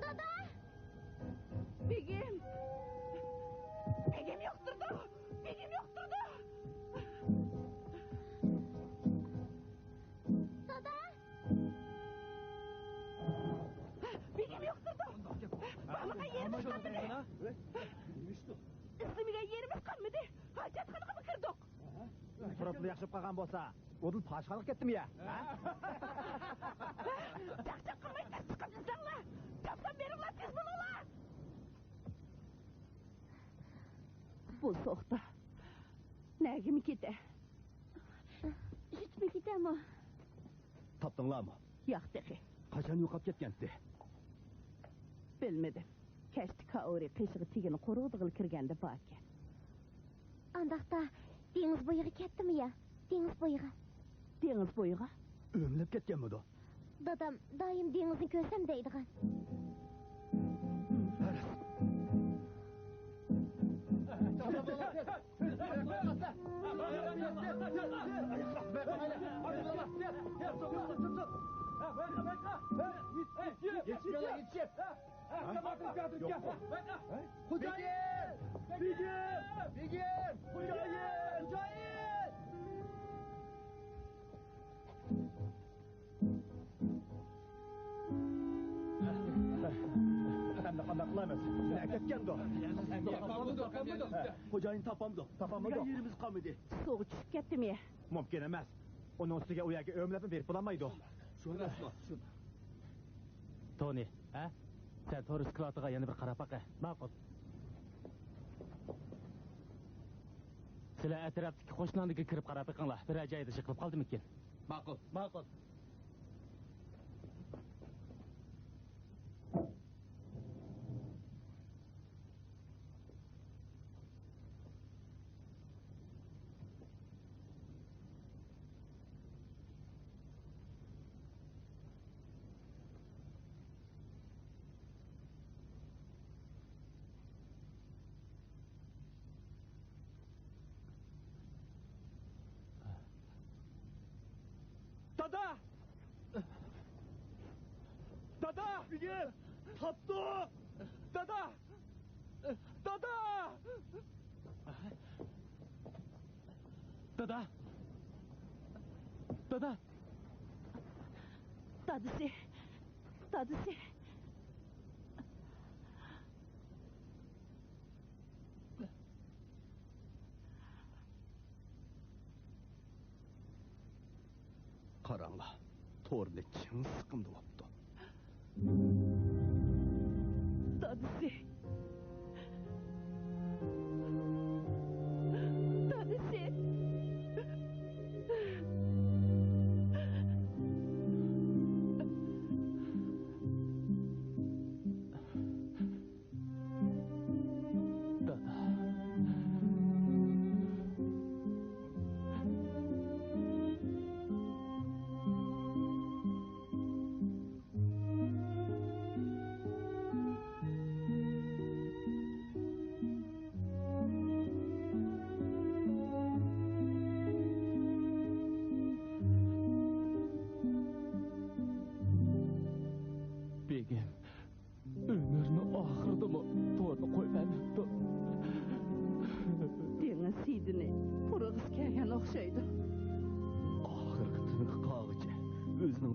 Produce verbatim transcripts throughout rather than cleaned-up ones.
دادا! بېگىم! بېگىم يۇقتۇردى! بېگىم يۇقتۇردى! دادا! بېگىم يۇقتۇردى! باغلىغان يېرىمىز قالمىدى! ئىزدىمىگەن يېرىمىز قالمىدى! ھاجەتخانىغىمۇ كىردۇق! تۇرۇپلا ياخشى قالغان بولسا، ئۇدۇل پاشخانىغا كەتتىمۇ يا؟ ھە؟ چاقچاق قىلماي تېز چىقىپ ئىزدەڭلار! تاپسام بېرىڭلار، تېز بولۇڭلار! بۇ سوغۇقتا نەگىمۇ كېتە؟ ئىچىپمۇ كېتەمۇ؟ تاپتىڭلارمۇ؟ ياق تېخى. قاچان يوقاپ كەتكەنتى؟ بىلمىدىم. كەچتە كائورى قېشىغا تېگىنى قۇرۇتىدىغىلى كىرگەندە باركەن. ئانداقتا دېڭىز بويىغا كەتتىمۇ يا؟ دېڭىز بويىغا. دېڭىز بويىغا؟ ئۆمىلەپ كەتكەنمىدۇ؟ دادام دائىم دېڭىزنى كۆرسەم دەيدىغان. يېتىشىپ، يېتىشىپ. ھە؟ يوقمۇ؟ بېگىم! بېگىم! بېگىم! خوجايىن! خوجايىن! ئەمدى قانداق قىلىمىز؟ نەگە كەتكەندۇ؟ خوجايىن تاپامدۇ؟ تاپامدۇ؟ يېرىمىز قالمىدى. سۇغا چۈشۈپ كەتتىمۇ؟ مۇمكىن ئەمەس. ئۇنىڭ ئۈستىگە ئۇ يەرگە ئۆمىلەپمۇ بېرىپ بولالمايدۇ. شۇ ئەمەسمۇ؟ شۇ. تونى، ھە؟ سەن تور سكلاتىغا يەنە بىر قاراپ باقە. ماقۇل. سىلەر ئەتراپتىكى قوشناڭلارغا كىرىپ قاراپ بېقىڭلار، بىرەر جايدا ئىش قىلىپ قالدىمىكىن؟ ماقۇل. ماقۇل. دادا! دادا! بېگىم! تاپتۇق! دادا! دادا! دادا! دادا! دادىسى! دادىسى! قاراڭلار، تورنى چىڭ سىقىمدا بوپتۇ. دادىسى! دادىسى! دادا.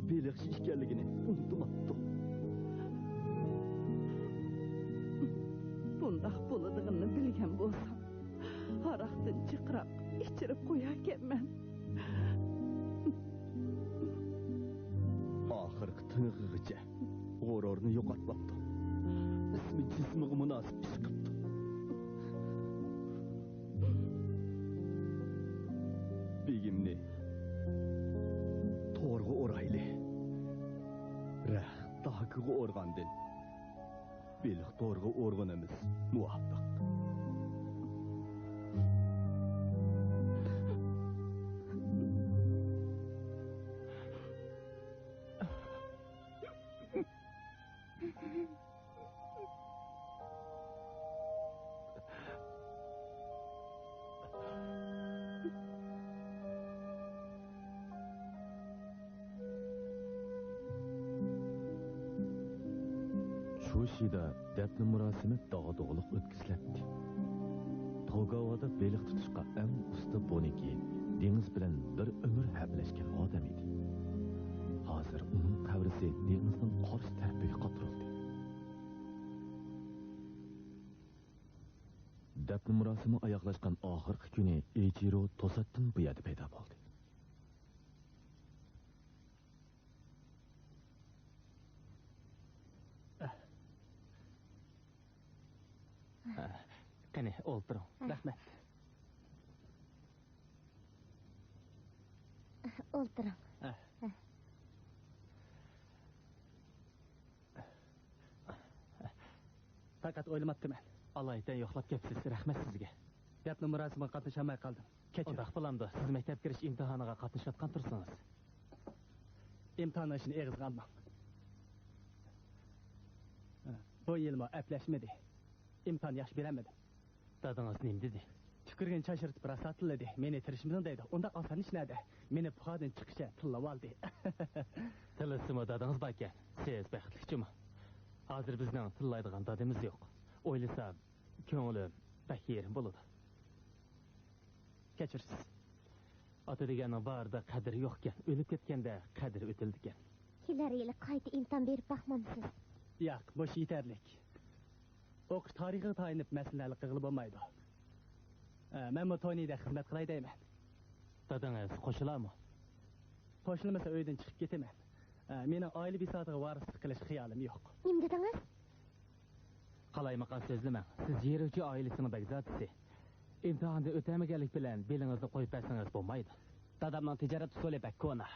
بېلىقچى ئىكەنلىكىنى ئۇنتۇماپتۇ. بۇنداق بولىدىغىنىنى بىلگەن بولسام، ھاراقتىن جىقراق ئىچىرىپ قوياركەنمەن. ئاخىرقى تىنىقىغىچە غۇرۇرىنى يوقاتماپتۇ. ئىسمى جىسمىغا مۇناسىپ ئىش قىپتۇ. بېگىمنى تورغا ئورايلى. رەخت داكىغا ئورغاندىن، بېلىق تورغا ئورغىنىمىز مۇۋاپىق. شۇشىدا دەپنە مۇراسىمى داغدۇغىلىق ئۆتكۈزۈلەتتى. توگاۋادا بېلىق تۇتۇشقا ئەڭ ئۇستا بونېكى دېڭىز بىلەن بىر ئۆمۈر ھەپىلەشكەن ئادەم ئىدى. ھازىر ئۇنىڭ قەبرىسى دېڭىزنىڭ قارشى تەرىپىگە قاتۇرۇلدى. دەپنە مۇراسىمى ئاياغلاشقان ئاخىرقى كۈنى ئېچىرو توساتتىن بۇ يەردە پەيدا بولدى. قېنى، ئولتۇرۇڭ. رەھمەت. ئولتۇرۇڭ. پەقەت ئويلىماپتىمەن. ئالايىتەن يوقلاپ كەپسىز، رەھمەت سىزگە. دەپنە مۇراسىمىغا قاتنىشالماي قالدىم. كەچۈرۈڭ. ئۇنداق بولامدۇ؟ سىز مەكتەپكە كىرىش ئىمتىھانىغا قاتنىشىۋاتقان تۇرسىڭىز. ئىمتىھاننىڭ ئىشىنى ئېغىزغا ئالماڭ. بۇ يىلمۇ ئەپلەشمىدى. ئىمتىھان ياخشى بېرەلمىدىم. دادىڭىز نېمە دېدى؟ تۈكۈرۈكىنى چاچرىتىپ راسا تىللىدى. مېنى تىرىشمىدىڭ دەيدۇ. ئۇنداق ئاسان ئىش نەدە؟ مېنى پۇخادىن چىققىچە تىللىۋالدى. تىللىسىمۇ دادىڭىز باركەن. سىز بەختلىك جۇمۇ. ھازىر بىزنىڭ تىللايدىغان دادىمىز يوق. ئويلىسام، كۆڭلۈم بەك يېرىم بولىدۇ. كەچۈرسىز. ئاتا دېگەننىڭ بارىدا قەدرى يوقكەن، ئۆلۈپ كەتكەندە قەدرى ئۆتۈلىدىكەن. كېلەر يىلى قايتا ئىمتىھان بېرىپ باقمامسىز؟ ياق، مۇشۇ يېتەرلىك. ئوقۇش تارىخىغا تايىنىپ مەسىلىنى ھەل قىلغىلى بولمايدۇ. ئە، مەنمۇ تونىدەك خىزمەت قىلاي دەيمەن. دادىڭىز قوشۇلارمۇ؟ قوشۇلمىسا ئۆيدىن چىقىپ كېتىمەن. ئە، مېنىڭ ئائىلە بىساتىغا ۋارىسلىق قىلىش خىيالىم يوق. نېمە دېدىڭىز؟ قالايمىقان سۆزلىمەڭ. سىز يېرىۋچى ئائىلىسىنىڭ بەگزادىسى. ئىمتىھاندىن ئۆتەلمىگەنلىك بىلەن بېلىڭىزنى قويۇپ بەرسىڭىز بولمايدۇ. دادامنىڭ تىجارەت ئۇسۇلى بەك كونا.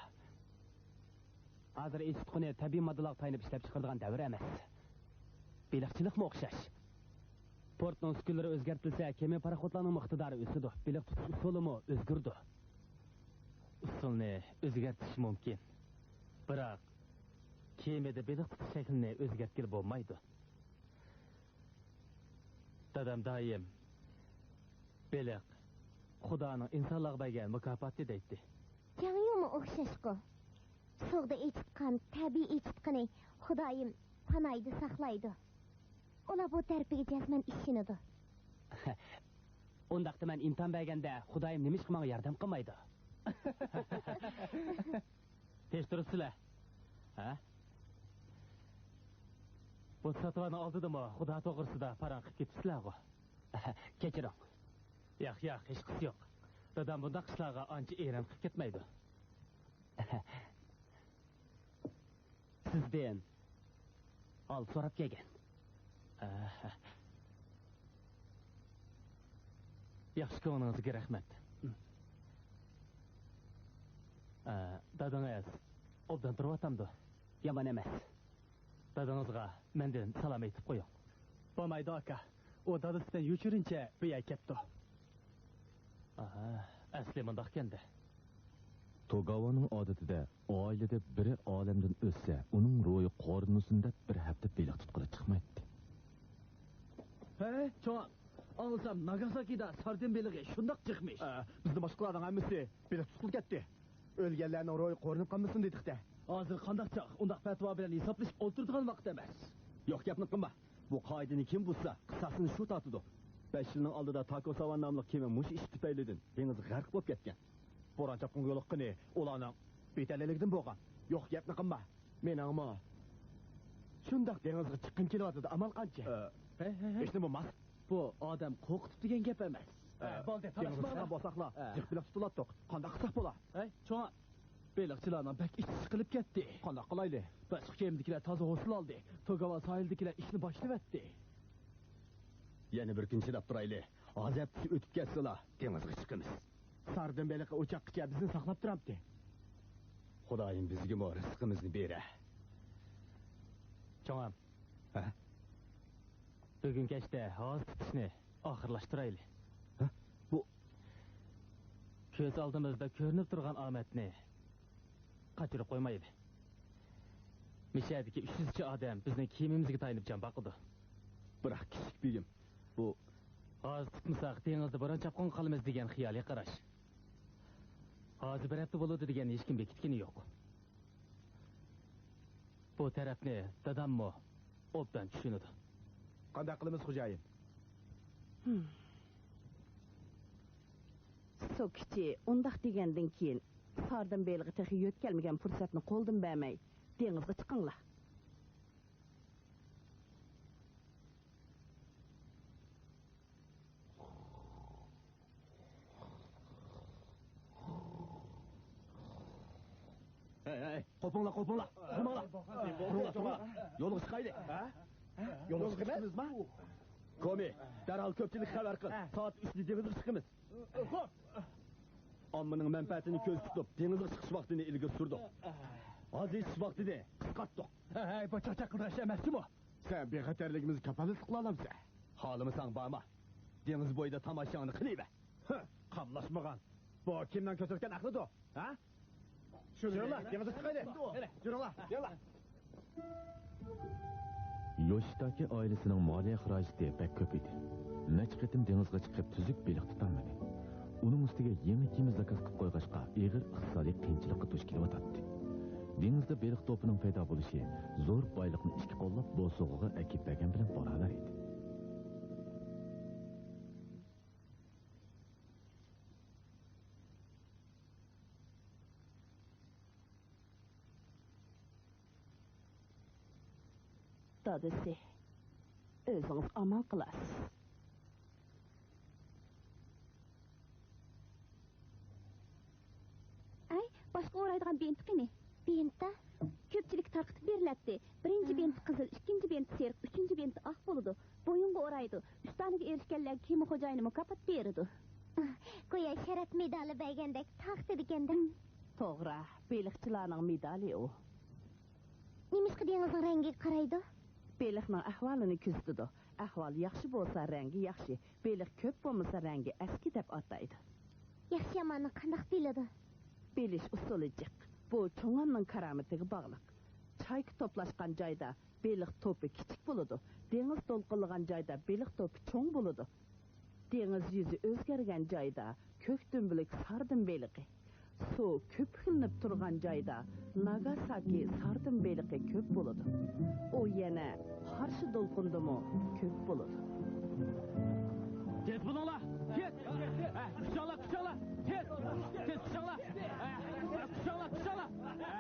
ھازىر ئېچىتقۇنى تەبىئىي ماددىلارغا تايىنىپ ئىشلەپچىقىرىدىغان دەۋر ئەمەس. بېلىقچىلىقمۇ ئوخشاش. پورتنىڭ ئۈسكۈنىلىرى ئۆزگەرتىلسە، كېمە پاراخوتلارنىڭمۇ ئىقتىدارى ئۆسىدۇ، بېلىق تۇتۇش ئۇسۇلىمۇ ئۆزگىرىدۇ. ئۇسۇلنى ئۆزگەرتىش مۇمكىن. بىراق، كېمىدە بېلىق تۇتۇش شەكلىنى ئۆزگەرتكىلى بولمايدۇ. دادام دائىم، «بېلىق خۇدانىڭ ئىنسانلارغا بەرگەن مۇكاپاتى» دەيتتى. جاڭيۇمۇ ئوخشاشقۇ. سۇغدا ئېچىتقان تەبىئىي ئېچىتقىنى خۇدايىم پاناھىدا ساقلايدۇ. ئۇلار بۇ تەرىپىگە جەزمەن ئىشىنىدۇ. ئۇنداقتا مەن ئىمتىھان بەرگەندە خۇدايىم نېمىشقا ماڭا ياردەم قىلمايدۇ؟ ھېچ تۇرۇپسىلە. ھە؟ بۇ ساتىۋالنىڭ ئالدىدىمۇ خۇدا توغرىسىدا پاراڭ قىلىپ كېتىپسىلەغۇ؟ كەچۈرۈڭ. ياق، ياق، ھېچقىسى يوق. دادام بۇنداق ئىشلارغا ئانچە ئېرەن قىلىپ كەتمەيدۇ. سىزدىن ھال سوراپ كەلگەن. ئەھ. ياخشى كۆڭلىڭىزگە رەھمەت. ئە، دادىڭىز ئوبدان تۇرۇۋاتامدۇ؟ يامان ئەمەس. دادىڭىزغا مەندىن سالام ئېيتىپ قويۇڭ. بولمايدۇ، ئاكا. ئۇ دادىسىدىن يوشۇرۇنچە بۇ يەرگە كەپتۇ. ئاھا، ئەسلى مۇنداقكەن-دە. توگاۋانىڭ ئادىتىدە ئائىلىدە بىرى ئالەمدىن ئۆتسە، ئۇنىڭ روھى قورۇنمىسۇن دەپ بىر ھەپتە بېلىق تۇتقىلى چىقمايتتى. ھە، چوڭ، ئاڭلىسام ناگاساكىدا ساردىن بېلىقى شۇنداق جىقمىش. ئە، بىزدە باشقىلارنىڭ ھەممىسى بېلىق تۇتقىلى كەتتى. ئۆلگەنلەرنىڭ روھى قورۇنۇپ قالمىسۇن دېدۇق-تە. ھازىر قانداق چاغ؟ ئۇنداق پەتىۋا بىلەن ھېسابلىشىپ ئولتۇرىدىغان ۋاقىت ئەمەس. يوق گەپنى قىلما. بۇ قائىدىنى كىم بۇزسا، قىساسىنى شۇ تارتىدۇ. بەش يىلنىڭ ئالدىدا تاكوساۋان ناملىق كېمە مۇشۇ ئىش تۈپەيلىدىن دېڭىزغا غەرق بولۇپ كەتكەن. بوران-چاپقۇنغا يولۇققىنى ئۇلارنىڭ بىتەلەيلىكىدىن بولغان. يوق، گەپنى قىلما. مېنىڭمۇ شۇنداق دېڭىزغا چىققۇم كېلىۋاتىدۇ، ئامال قانچە؟ ئە، ھەي، ھەي، ھەي. ھېچنېمە بولماس. بۇ ئادەم قورقۇتۇپ دېگەن گەپ ئەمەس. ئە، بولدى، دېڭىزغا تالاشماڭلار. چىققان بولساقلا، ھە. جىق بېلىق تۇتۇلاتتۇق. قانداق قىلساق بولا؟ ھەي، چوڭ، بېلىقچىلارنىڭ بەك ئىچى سىقىلىپ كەتتى. قانداق قىلايلى؟ باشقا كېمىدىكىلەر تازا ھوسۇل ئالدى. توگاۋا ساھىلدىكىلەر ئىشنى باشلىۋەتتى. يەنە بىر كۈن چىداپ تۇرايلى. ھازىر ھەپتىسى ئۆتۈپ كەتسىلا، دېڭىزغا چىقىمىز. ساردىن بېلىقى ئۇ چاغقىچە بىزنى ساقلاپ تۇرامتى. خۇدايىم بىزگىمۇ رىزقىمىزنى بېرە. چوڭام. ھە؟ بۈگۈن كەچتە ھازا تۇتۇشنى ئاخىرلاشتۇرايلى. ھە؟ بۇ كۆز ئالدىمىزدا كۆرۈنۈپ تۇرغان ئامەتنى قاچۇرۇپ قويمايلى. مىشەدىكى ئۈچ يۈزچە ئادەم بىزنىڭ كېمىمىزگە تايىنىپ جان باقىدۇ. بىراق، كىچىك بېگىم، بۇ ھازا تۇتمىساق، دېڭىزدا بوران-چاپقۇنغا قالىمىز دېگەن خىيالىي قاراش. ھازا بىر ھەپتە بولىدۇ دېگەن ھېچكىم بېكىتكىنى يوق. بۇ تەرەپنى داداممۇ ئوبدان چۈشىنىدۇ. قانداق قىلىمىز، خوجايىن؟ ھىم. سوكىچى ئۇنداق دېگەندىن كېيىن، ساردىن بېلىقى تېخى يۆتكەلمىگەن پۇرسەتنى قولدىن بەرمەي، دېڭىزغا چىقىڭلار. ھەي، ھەي، قوپۇڭلار، قوپۇڭلار! تۇرماڭلار! تۇرۇڭلار، تۇرۇڭلار! يولغا چىقايلى! ھە؟ يولغا چىقىمىزمۇ؟ كومى، دەرھال كۆپچىلىككە خەۋەر قىل. ھە. سائەت ئۈچتە دېڭىزغا چىقىمىز. خوپ! ئاممىنىڭ مەنپەئەتىنى كۆزدە تۇتۇپ، دېڭىزغا چىقىش ۋاقتىنى ئىلگىرى سۈردۇق. ھازا ئېتىش ۋاقتىنى قىسقارتتۇق. ھەي، بۇ چاقچاق قىلدۇرۇش ئەمەسچۇ بۇ؟ سەن بىخەتەرلىكىمىزگە كاپالەتلىك قىلالامسەن؟ خالىمىساڭ بارما. دېڭىز بويىدا تاماشاڭنى قىلىۋەر. ھە، قاملاشمىغان. بۇ كىمنىڭ كۆرسەتكەن ئەقلىدۇ؟ ھە؟ يۈرۈڭلار، دېڭىزغا چىقايلى. يۈرۈڭلار، يۈرۈڭلار. يوشىتاكى ئائىلىسىنىڭ مالىيە خىراجىتى بەك كۆپ ئىدى. نەچچە قېتىم دېڭىزغا چىقىپ، تۈزۈك بېلىق تۇتالمىدى. ئۇنىڭ ئۈستىگە يېڭى كېمە زاكاز قىلىپ قويغاچقا، ئېغىر ئىقتىسادىي قىيىنچىلىققا دۇچ كېلىۋاتاتتى. دېڭىزدا بېلىق توپىنىڭ پەيدا بولۇشى زور بايلىقنى ئىككى قوللاپ بوسۇغىغا ئەكىپ بەرگەن بىلەن باراۋەر ئىدى. دادىسى، ئۆزىڭىز ئامال قىلارسىز. ئەي، باشقا ئورايدىغان بېنت قېنى؟ بېنتا؟ كۆپچىلىككە تارقىتىپ بېرىلەتتى. بىرىنچى بېنت قىزىل، ئىككىنچى بېنت سېرىق، ئۈچىنچى بېنت ئاق بولىدۇ. بويۇنغا ئورايدۇ. ئۈستانىگە ئېرىشكەنلەرگە كېمە خوجايىنى مۇكاپات بېرىدۇ. گويا شەرەپ مېدالى بەرگەندەك تارقىتىدىكەن-دە. توغرا، بېلىقچىلارنىڭ مېدالى ئۇ. نېمىشقا دېڭىزنىڭ رەڭگىگە قارايدۇ؟ بېلىقنىڭ ئەھۋالىنى كۆزىتىدۇ. ئەھۋال ياخشى بولسا، رەڭگى ياخشى، بېلىق كۆپ بولمىسا، رەڭگى ئەسكى دەپ ئاتايدۇ. ياخشى-ياماننى قانداق بىلىدۇ؟ بىلىش ئۇسۇلى جىق. بۇ چوڭاننىڭ كارامىتىگە باغلىق. چايكا توپلاشقان جايدا بېلىق توپى كىچىك بولىدۇ، دېڭىز دولقۇنلىغان جايدا بېلىق توپى چوڭ بولىدۇ. دېڭىز يۈزى ئۆزگەرگەن جايدا كۆك دۈمبىلىك ساردىن بېلىقى، سۇ كۆپۈكلىنىپ تۇرغان جايدا ناگاساكى ساردىن بېلىقى كۆپ بولىدۇ. ئۇ يەنە قارشى دولقۇندىمۇ كۆپ بولىدۇ. تېز بولۇڭلار! تېز! ھە، كۈچەڭلار، كۈچەڭلار! تېز! تېز كۈچەڭلار! ھە، كۈچەڭلار، كۈچەڭلار! ھە، ھە،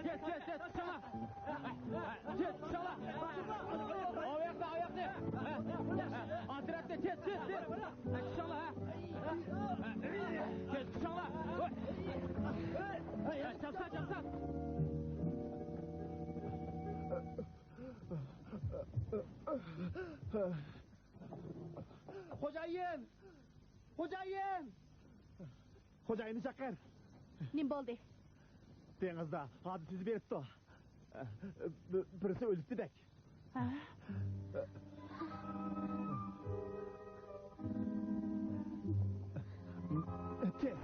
تېز، تېز، تېز كۈچەڭلار! تېز، كۈچەڭلار! ئاياقنى، ئاياقنى! ئالدىراقنى، تېز، تېز، تېز! كۈچەڭلار، ھە! تېز كۈچەڭلار! چامسا، چامسا! خوجايىن! خوجايىن! خوجايىننى چاقىر. نېمە بولدى؟ دېڭىزدا ھادىسە يۈز بېرىپتۇ. بىرسى ئۆلۈپتىدەك. ھە؟ تېز.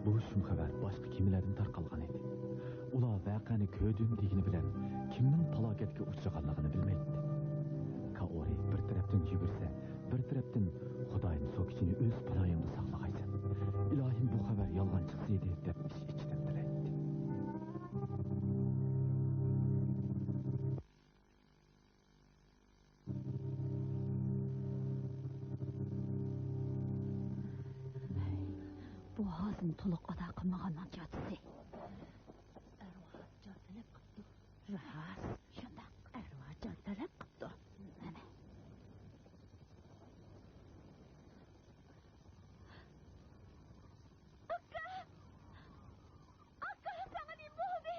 بۇ شۇم خەۋەر باشقا كېمىلەردىن تارقالغان ئىدى. ئۇلار ۋەقەنى كۆردۈم دېگىنى بىلەن كىمنىڭ پالاكەتكە ئۇچرىغانلىقىنى بىلمەيتتى. كائورى بىر تەرەپتىن يۈگۈرسە، بىر تەرەپتىن خۇدايىم سوكىچىنى ئۆز پاناھىڭدا ساقلىغايسەن. ئىلاھىم بۇ خەۋەر يالغان چىقسىدى دەپ ئىچ ئىچىدىن تىلەيتتى. ھازىنى تولۇق ئادا قىلمىغاننىڭ جازىسى. ئەرۋاھ جان تەلەپ قىپتۇ. راست. شۇنداق. ئەرۋاھ جان تەلەپ قىپتۇ. مانا. ئاكا! ئاكا، ساڭا نېمە بولدى؟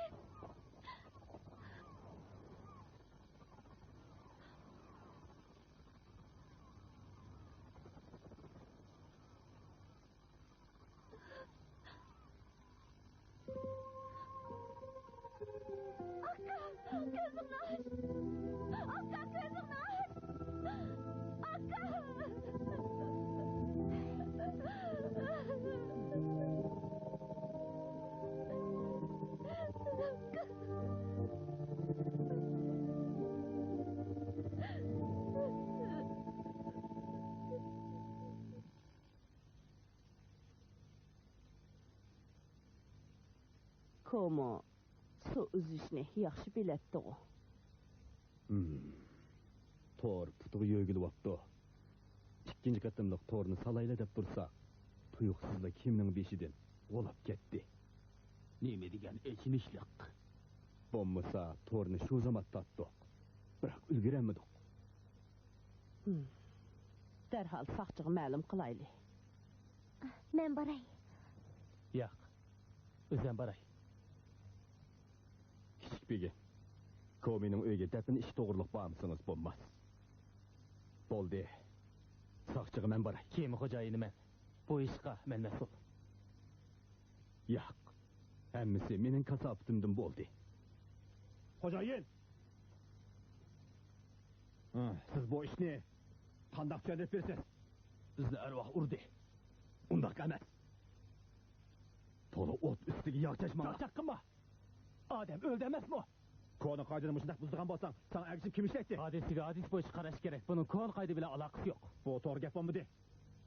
ئاكا، كۆزۈڭنى ئاچ! ئاكا، كۆزۈڭنى ئاچ! ئاكا! كومى سۇ ئۈزۈشنى ياخشى بىلەتتىغۇ. ھىم. تور پۇتىغا يۆگىلىۋاپتۇ. ئىككىنچى قېتىملىق تورنى سالايلا دەپ تۇرسا، تۇيۇقسىزلا كېمىنىڭ بېشىدىن غۇلاپ كەتتى. نېمە دېگەن ئېچىنىشلىق. بولمىسا تورنى شۇ زامات تارتتۇق. بىراق ئۈلگۈرەلمىدۇق. ھىم. دەرھال ساقچىغا مەلۇم قىلايلى. مەن باراي. ياق. ئۆزۈم باراي. كىچىك بېگى، كومىنىڭ ئۆيىگە دەپنە ئىشى توغرۇلۇق بارمىسىڭىز بولماس. بولدى. ساقچىغا مەن باراي. كېمە خوجايىنى مەن. بۇ ئىشقا مەن مەسئۇل. ياق. ھەممىسى مېنىڭ كاساپىتىمدىن بولدى. خوجايىن! ھە، سىز بۇ ئىشنى قانداق چۈشەندۈرۈپ بېرىسىز؟ بىزنى ئەرۋاھ ئۇردى. ئۇنداق ئەمەس. تولا ئوت ئۈستىگە ياغ چاچماڭلار. چاقچاق قىلما! ئادەم ئۆلدى ئەمەسمۇ؟ كونا قائىدىنى مۇشۇنداق بۇزىدىغان بولساڭ، ساڭا ئەگىشىپ كىم ئىشلەيتتى؟ ھادىسىگە ھادىسە بويىچە قاراش كېرەك. بۇنىڭ كونا قائىدە بىلەن ئالاقىسى يوق. بۇ توغرا گەپ بولمىدى.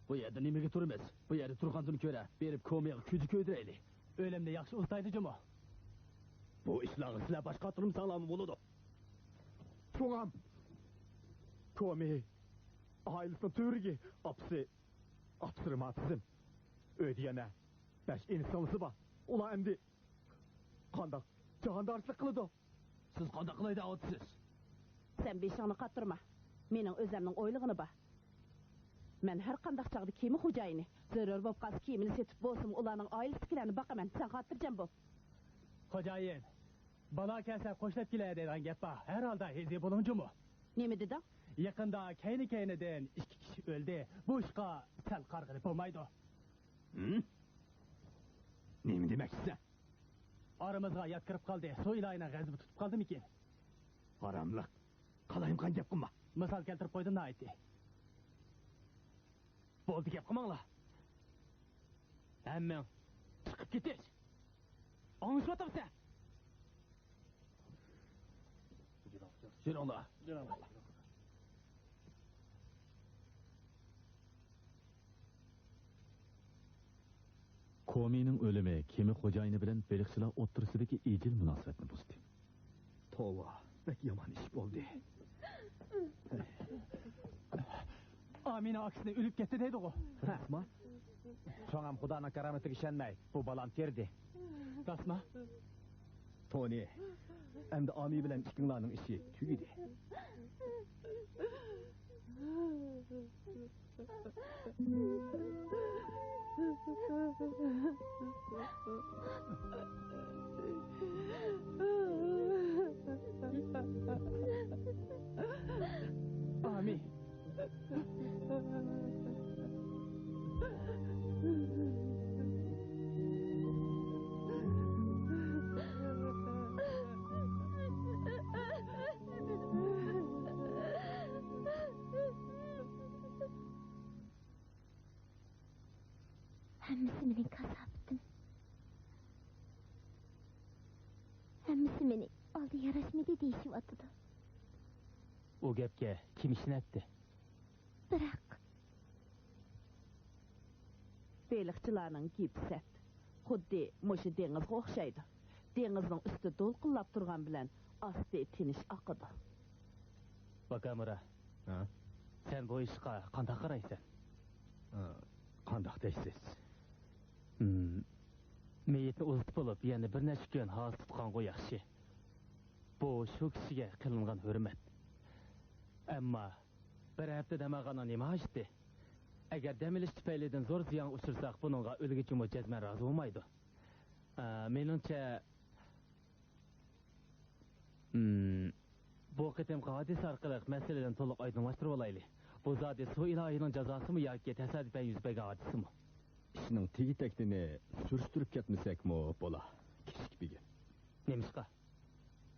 بۇ يەردە نېمىگە تۇرىمىز؟ بۇ يەردە تۇرغاندىن كۆرە بېرىپ كومىغا كۈجە كۆيدۈرەيلى. ئۆلۈمنى ياخشى ئۇزىتايدۇ جۇمۇ. بۇ ئىشلارغا سىلەر باش قاتۇرمىساڭلارمۇ بولىدۇ. چوڭام! كومى ئائىلىسىنىڭ تۈۋرۈكى، ئاپىسى، ئاپىسى رېماتىزم. ئۆيدە يەنە بەش ئىنى سىڭلىسى بار. ئۇلار ئەمدى قانداق جاھاندارچىلىق قىلىدۇ؟ سىز قانداق قىلاي دەۋاتىسىز؟ سەن بېشىڭنى قاتتۇرما. مېنىڭ ئۆزەمنىڭ ئويلىغىنى بار. مەن ھەر قانداق چاغدا كېمە خوجايىنى. زۆرۈر بولۇپ قالسا كېمىنى سېتىپ بولسىمۇ ئۇلارنىڭ ئائىلىسىدىكىلەرنى باقىمەن. سەن خاتىرجەم بول. خوجايىن، بالا كەلسە قوشلاپ كېلە دەيدىغان گەپ بار. ھەر ھالدا ھېزى بولۇڭ جۇمۇ. نېمە دېدىڭ؟ يېقىندا كەينى-كەينىدىن ئىككى كىشى ئۆلدى. بۇ ئىشقا سەل قارىغىلى بولمايدۇ. ھىم؟ نېمە دېمەكچىسەن؟ ئارىمىزغا يات كىرىپ قالدى. سۇ ئىلاھىنىڭ غەزىپى تۇتۇپ قالدىمىكىن؟ ھاراملىق. قالايمىقان گەپ قىلما. مىسال كەلتۈرۈپ قويدۇم ناھايىتى. بولدى، گەپ قىلماڭلار. ھەممىڭ چىقىپ كېتىش. ئاڭلىشىۋاتامسەن؟ يۈرۈڭلار. كومىنىڭ ئۆلۈمى كېمە خوجايىنى بىلەن بېلىقچىلار ئوتتۇرىسىدىكى ئىجىل مۇناسىۋەتنى بۇزدى. توۋا، بەك يامان ئىش بولدى. ئامىنە ئاكىسىنى ئۆلۈپ كەتتى دەيدىغۇ. راستما؟ چوڭام خۇدانىڭ كارامىتىگە ئىشەنمەي، بۇ بالام تېرىدى. راستما؟ تونى، ئەمدى ئامى بىلەن ئىككىڭلارنىڭ ئىشى تۈگىدى. ئامى. ھەممىسى مېنىڭ كاساپىتىم. ھەممىسى مېنى ئالدى ياراشمىدى دېيىشىۋاتىدۇ. ئۇ گەپكە كىم ئىشىنەتتى؟ بىراق. بېلىقچىلارنىڭ گېپى سەت. خۇددى مۇشۇ دېڭىزغا ئوخشايدۇ. دېڭىزنىڭ ئۈستى دولقۇنلاپ تۇرغان بىلەن ئاستى تىنچ ئاقىدۇ. باكامۇرا، ھە؟ سەن بۇ ئىشقا قانداق قارايسەن؟ ھە، قانداق دەيسىز؟ ھىم. مېيىتنى ئۇزىتىپ بولۇپ، يەنە بىر نەچچە كۈن ھازا تۇتقانغۇ ياخشى. بۇ شۇ كىشىگە قىلىنغان ھۆرمەت. ئەمما بىر ھەپتە دەم ئالغاننىڭ نېمە ھاجىتى؟ ئەگەر دەم ئېلىش تۈپەيلىدىن زور زىيانغا ئۇچرىساق، بۇنىڭغا ئۆلگۈچىمۇ جەزمەن رازى بولمايدۇ. ئا، مېنىڭچە، ھىم، بۇ قېتىمقى ھادىسە ئارقىلىق مەسىلىنى تولۇق ئايدىڭلاشتۇرۇۋالايلى. بۇ زادى سۇ ئىلاھىنىڭ جازاسىمۇ ياكى تەسادىپەن يۈز بەرگەن ھادىسىمۇ؟ ئىشنىڭ تېگى-تەكتىنى سۈرۈشتۈرۈپ كەتمىسەكمۇ بولا، كىچىك بېگىم. نېمىشقا؟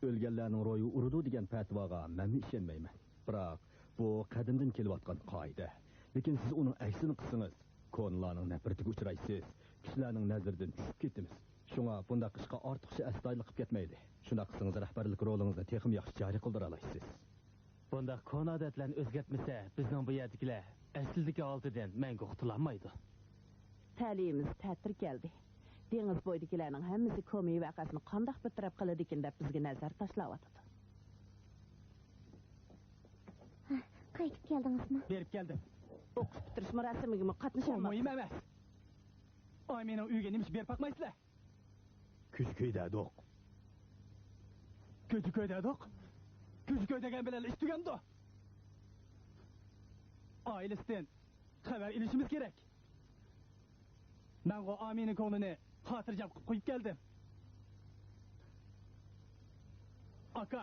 ئۆلگەنلەرنىڭ روھى ئۇرىدۇ دېگەن پەتىۋاغا مەنمۇ ئىشەنمەيمەن. بىراق، بۇ قەدىمدىن كېلىۋاتقان قائىدە. لېكىن سىز ئۇنىڭ ئەكسىنى قىلسىڭىز، كونىلارنىڭ نەپرىتىگە ئۇچرايسىز، كىشىلەرنىڭ نەزىرىدىن چۈشۈپ كېتىمىز. شۇڭا بۇنداق ئىشقا ئارتۇقچە ئەستايىدىللىق قىلىپ كەتمەيلى. شۇنداق قىلسىڭىز، رەھبەرلىك رولىڭىزنى تېخىمۇ ياخشى جارى قىلدۇرالايسىز. بۇنداق كونا ئادەتلەرنى ئۆزگەرتمىسە، بىزنىڭ بۇ يەردىكىلەر ئەسلىدىكى ھالىتىدىن مەڭگۈ قۇتۇلالمايدۇ. تەلىيىمىز تەتۈر كەلدى. دېڭىز بويىدىكىلەرنىڭ ھەممىسى كومى ۋەقەسىنى قانداق بىر تەرەپ قىلىدىكىن دەپ بىزگە نەزەر تاشلاۋاتىدۇ. ھە، قايتىپ كەلدىڭىزمۇ؟ بېرىپ كەلدىم. ئوقۇش پۈتتۈرۈش مۇراسىمىگىمۇ قاتنىشالماپتۇ. ئۇ مۇھىم ئەمەس. ئامىنىڭ ئۆيىگە نېمە ئىش بېرىپ باقمايسىلەر؟ كۈزگۈ كۆيدۈردۇق. كۈزگۈ كۆيدۈردۇق؟ كۈزگۈ كۆيدۈرگەن بىلەن ئىش تۈگەمدۇ؟ ئائىلىسىدىن خەۋەر ئېلىشىمىز كېرەك. مەنغۇ ئامىنىڭ كۆڭلىنى خاتىرجەم قىلىپ قويۇپ كەلدىم. ئاكا،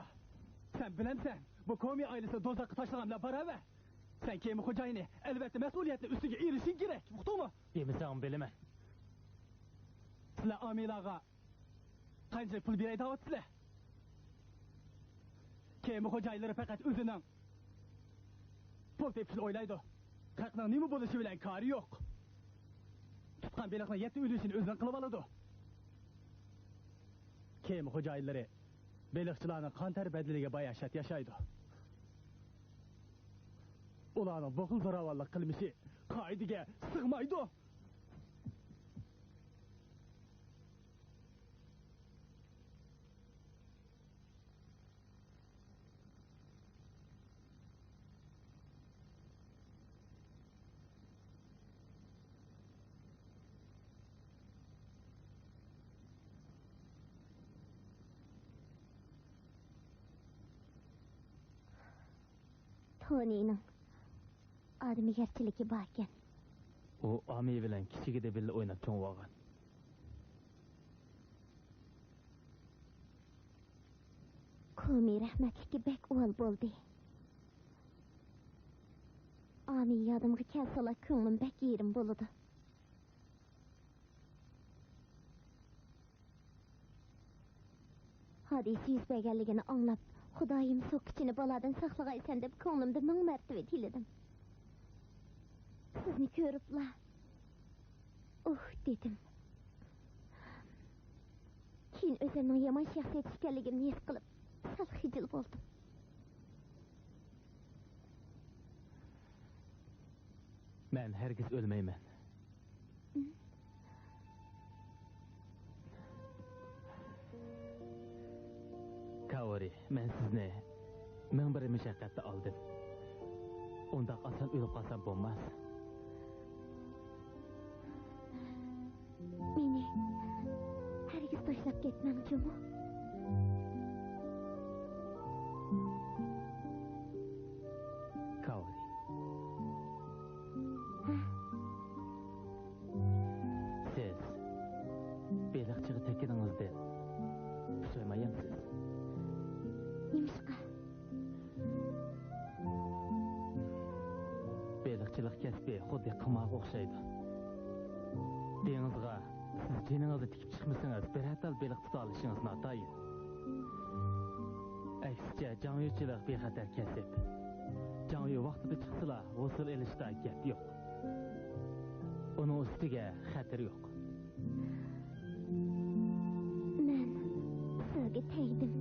سەن بىلەمسەن، بۇ كومى ئائىلىسىنى دوزاخقا تاشلىغان بىلەن باراۋەر. سەن كېمە خوجايىنى، ئەلۋەتتە، مەسئۇلىيەتنى ئۈستىگە ئېلىشىڭ كېرەك، ئۇقتۇڭمۇ؟ دېمىسەڭمۇ بىلىمەن. سىلەر ئامىلارغا قانچىلىك پۇل بېرەي دەۋاتىسىلەر؟ كېمە خوجايىنلىرى پەقەت ئۆزىنىڭ پۇل تېپىشىنى ئويلايدۇ. خەقنىڭ نېمە بولۇشى بىلەن كارى يوق. تۇتقان بېلىقنىڭ يەتتە ئۈلۈشىنى ئۆزىنىڭ قىلىۋالىدۇ. كېمە خوجايىنلىرى بېلىقچىلارنىڭ قان تەر بەدىلىگە باياشات ياشايدۇ. ئۇلارنىڭ بۇ خىل زوراۋانلىق قىلمىشى قائىدىگە سىغمايدۇ. تونىنىڭ ئادىمىگەرچىلىكى باركەن. ئۇ ئامى بىلەن كىچىكىدە بىللە ئويناپ چوڭ بولغان. كومى رەھمەتلىككە بەك ئۇۋال بولدى. ئامى يادىمغا كەلسىلا كۆڭلۈم بەك يېرىم بولىدۇ. ھادىسە يۈز بەرگەنلىكىنى ئاڭلاپ، خۇدايىم سوككىچىنى بالادىن ساقلىغايسەن دەپ كۆڭلۈمدە مىڭ مەرتىۋە تىلىدىم. سىزنى كۆرۈپلا، ئۇھ دېدىم. كېيىن ئۆزۈمنىڭ يامان شەخسىيەت ئىكەنلىكىمنى ھېس قىلىپ، سەل خىجىل بولدۇم. مەن ھەرگىز ئۆلمەيمەن. كاۋرى، مەن سىزنى مىڭ بىر مۇشەققەتتە ئالدىم. ئۇنداق ئاسان ئۆلۈپ قالسام بولماس. مېنى ھەرگىز تاشلاپ كەتمەڭ جۇمۇ. كاۋرى. ھە؟ سىز بېلىقچىغا تەگكىنىڭىزدىن پۇشايمانمۇسىز؟ نېمىشقا؟ بېلىقچىلىق كەسپى خۇددى قىمارغا ئوخشايدۇ. دېڭىزغا سىز جېنىڭىزنى تىكىپ چىقمىسىڭىز، بىرەر تال بېلىق تۇتالىشىڭىز ناتايىن. ئەكسىچە، جاڭيۇچىلىق بىخەتەر كەسىپ. جاڭيۇ ۋاقتىدا چىقسىلا، ھوسۇل ئېلىشتا گەپ يوق. ئۇنىڭ ئۈستىگە خەتىرى يوق. مەن سىزگە تەگدىم.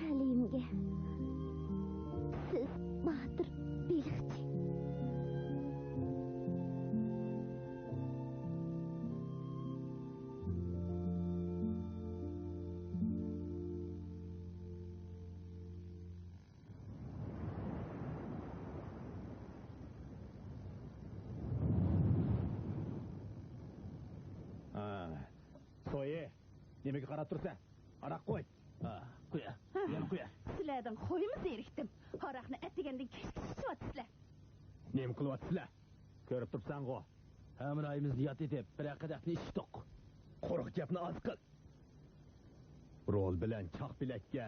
تەلىيىمگە سىز باتۇر بېلىقچى. نېمىگە قاراپ تۇرسەن؟ ھاراق قوي. ھا، قويە. يەنە قويە. سىلەردىن خويمۇ زېرىكتىم. ھاراقنى ئەتىگەندىن كەچكىچە ئىچىۋاتىسىلەر. نېمە قىلىۋاتىسىلەر؟ كۆرۈپ تۇرۇپسەنغۇ. ھەمراھىمىزنى ياد ئېتىپ، بىرەر قەدەھنى ئىچتۇق. قۇرۇق گەپنى ئاز قىل. رول بىلەن چاق بىلەككە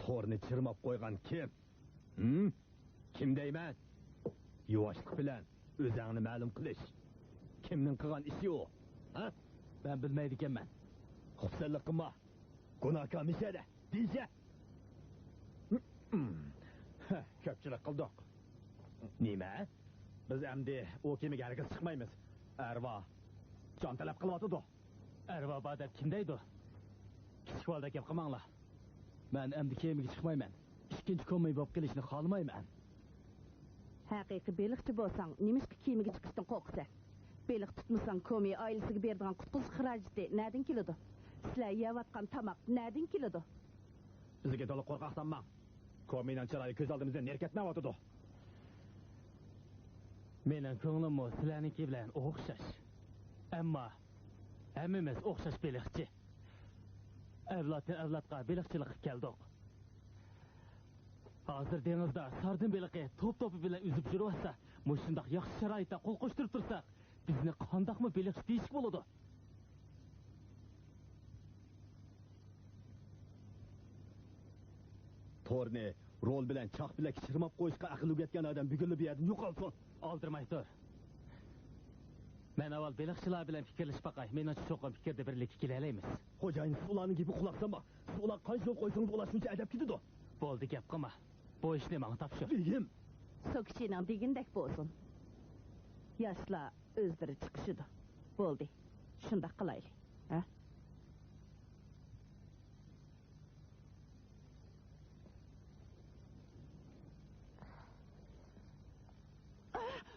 تورنى چىرماپ قويغان كىم؟ ھىم؟ كىم دەيمەن؟ يۇۋاشلىق بىلەن ئۆزۈڭنى مەلۇم قىلىش. كىمنىڭ قىلغان ئىشى ئۇ؟ ھە؟ مەن بىلمەيدىكەنمەن. خۇپسەنلىك قىلما. گۇناھكار مىشەدە، دېيىشە. كۆپچىلىك قىلدۇق. نېمە؟ بىز ئەمدى ئۇ كېمىگە ھەرگىز چىقمايمىز. ئەرۋا جان تەلەپ قىلىۋاتىدۇ. ئەرۋا بار دەپ كىم دەيدۇ؟ كىچىك بالىدەك گەپ قىلماڭلار. مەن ئەمدى كېمىگە چىقمايمەن. ئىككىنچى كومى بولۇپ قېلىشنى خالىمايمەن. ھەقىقىي بېلىقچى بولساڭ، نېمىشقا كېمىگە چىقىشتىن قورقىسەن؟ بېلىق تۇتمىساڭ، كومى ئائىلىسىگە بېرىدىغان قۇتقۇزۇش خىراجىتى نەدىن كېلىدۇ؟ سىلەر يەۋاتقان تاماق نەدىن كېلىدۇ؟ بىزگە تولا قورقاق سالماڭ. كومىنىڭ چىرايى كۆز ئالدىمىزدىن نېرى كەتمەيۋاتىدۇ. مېنىڭ كۆڭلۈممۇ سىلەرنىڭكى بىلەن ئوخشاش. ئەمما ھەممىمىز ئوخشاش بېلىقچى. ئەۋلادتىن ئەۋلادقا بېلىقچىلىققا كەلدۇق. ھازىر دېڭىزدا ساردىن بېلىقى توپ-توپى بىلەن ئۈزۈپ يۈرۈۋاتسا، مۇشۇنداق ياخشى شارائىتتا قول قوشتۇرۇپ تۇرساق، بىزنى قانداقمۇ بېلىقچى دېيىشكە بولىدۇ؟ تورنى رول بىلەن چاق بىلەككە چىرماپ قويۇشقا ئەقلى يەتكەن ئادەم بۈگۈنلا بۇ يەردىن يوقالسۇن! ئالدىرىماي تۇر. مەن ئاۋۋال بېلىقچىلار بىلەن پىكىرلىشىپ باقاي. مېنىڭچە، چوقۇم پىكىردە بىرلىككە كېلەلەيمىز. خوجايىن، سىز ئۇلارنىڭ گېپىگە قۇلاق سالما. سىز ئۇلارغا قانچە يول قويسىڭىز، ئۇلار شۇنچە ئەدەپ كېتىدۇ. بولدى، گەپ قىلما. بۇ ئىشنى ماڭا تاپشۇر. بېگىم! سوكچىنىڭ دېگىنىدەك بولسۇن. ياشلار ئۆزلىرى چىقىشىدۇ. بولدى، شۇنداق قىلايلى. ھە؟